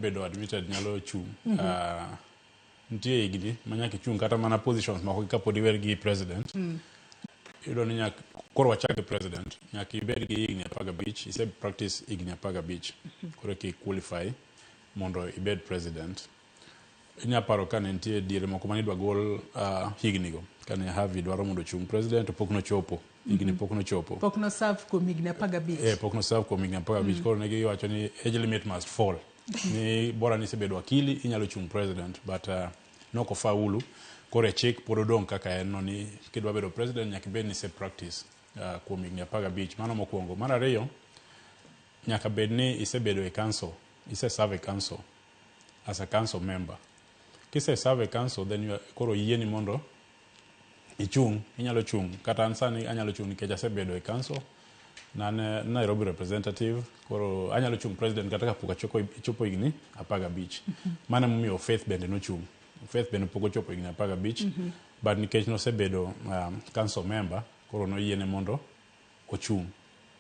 Bedo admitted nyalo chung'. Nitie higni ma nyaka ichung' kata mana positions moko kapod iwer gi president. Iyudo ni nyaka koro wachak gi president, nyaka ibed gi higni 15, ise practice higni 15 koro eka i qualify mondo ibed president. Inya paro ka ne nitie diere moko mane idwa gol higni go kane Harvey dwaro mondo ochung president to pok nochopo higni pok nochopo. Pok no serve kuom higni 15. Eh, pok no serve kuom higni 15. Koro ne giwacho ni age limit must fall, ni bora ni isebedo wakili inyalo chung president, but nok ofaulu. Koro e chik pod odong' kaka en no ni kidwa bedo president nyaka ibed ni ise practice kuom higni 15. Mano mokwongo. Mar ariyo, nyaka bed ni isebedo e council, ise serve e council as a council member. Kise serve e council, then you are, koro yieni mondo ichung', inyalo chung'. Kata an sani anyalo chung' nikech asebedo e council nan Nairobi representative. Koro anyalo chung' president kata kapok achoko chopo higni 15. Mano emomiyo Faith bende nochung'. Faith bende pok ochopo higni 15, but nikech nosebedo council member, koro noyiene mondo ochung'.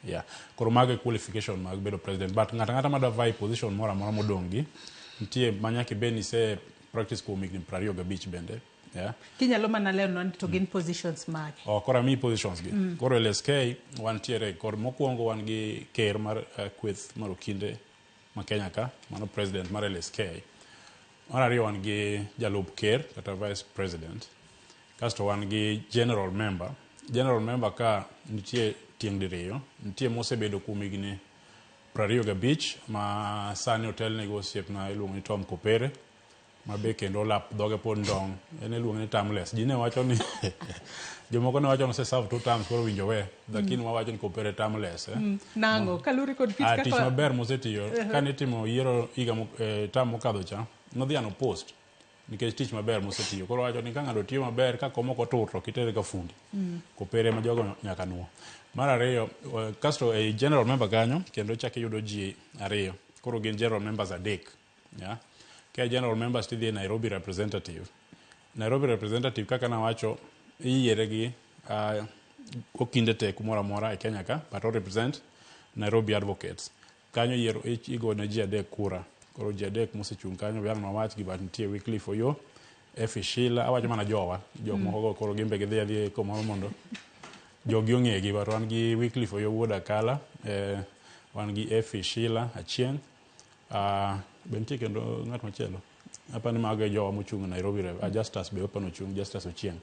Yeah. Koro mago e qualification mag bedo president, but ng'ato ang'ata madwa vie position moro amora modong' gi nitie ma nyaka ibed ni ise practice kuom higni 25 bende. Yeah. Kinyalo mana lernwa ni to gin positions mage? Oh, koro amiyi positions gi. Koro LSK wantiere kor mokwongo wan gi ker mar kweth mar okinde ma Kenya ka, mano president mar LSK. Mar ariyo wan gi jalup ker kata vice president. Kasto wan gi general member. General member ka nitie tieng' diriyo, nitie mosebedo kuom higni 25 ma sani otelne gi osiepna iluongo ni Tom Kopere, ma be kendo lap dhoge pod ndong', en iluonge ni termless. Ji ne wacho ni jomoko ne wacho ni ose serve two terms koro winjo we, lakini wawacho ni Kopere termless. Eh? Nang'o? Kaluwore kod kit tich kaka maber mosetiyo. Kane itimo yiero higa term mokadho cha, nodhi unopposed nikech tich maber mosetiyo. Koro wacho ni ka ng'ato tiyo maber, ka kom ok otur to ok itere ka fundi. Kopere ma jogo nyaka nuo. Mar ariyo, kasto ei general member kanyo kendo chak iyudo ji ariyo. Koro gin general members adek. Yeah. Ka general members tidhi e Nairobi representative. Nairobi representative kaka nawacho iyiere gi okinde te kumoro amora e Kenya ka, but o represent Nairobi advocates. Kanyo yiero igo ne ji adek kura. Koro ji adek mosechung' kanyo we ang' nawach gi, but nitie Wycliffe Oyo, Effie Sheila, awacho mana jowa, jok moko go koro gin be gidhi adhiya kumoro mondo jogi ong'egi, but wan gi Wycliffe Oyo wuod Akala, wan gi Effie Sheila Achieng', be nitie kendo ng'at machielo. Apani mago e jowa mochung' e Nairobi rep. Justus be apani ochung', Justus Ochieng'.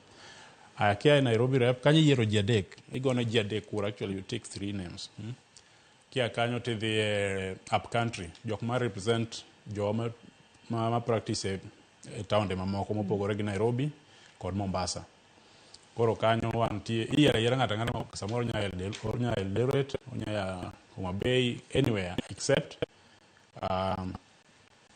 Aya kia e Nairobi rep, kanyo iyiero ji adek. Igone ji adek kura, actually you take three names. Kia kanyo tidhi e up country, jok ma represent jowa ma practice e taonde mamoko mopogore gi Nairobi kod Mombasa. Koro kanyo wantie, iyiero ayiera ng'ato ang'ata ma samoro onya Eldoret, onya ya Homa Bay, anywhere except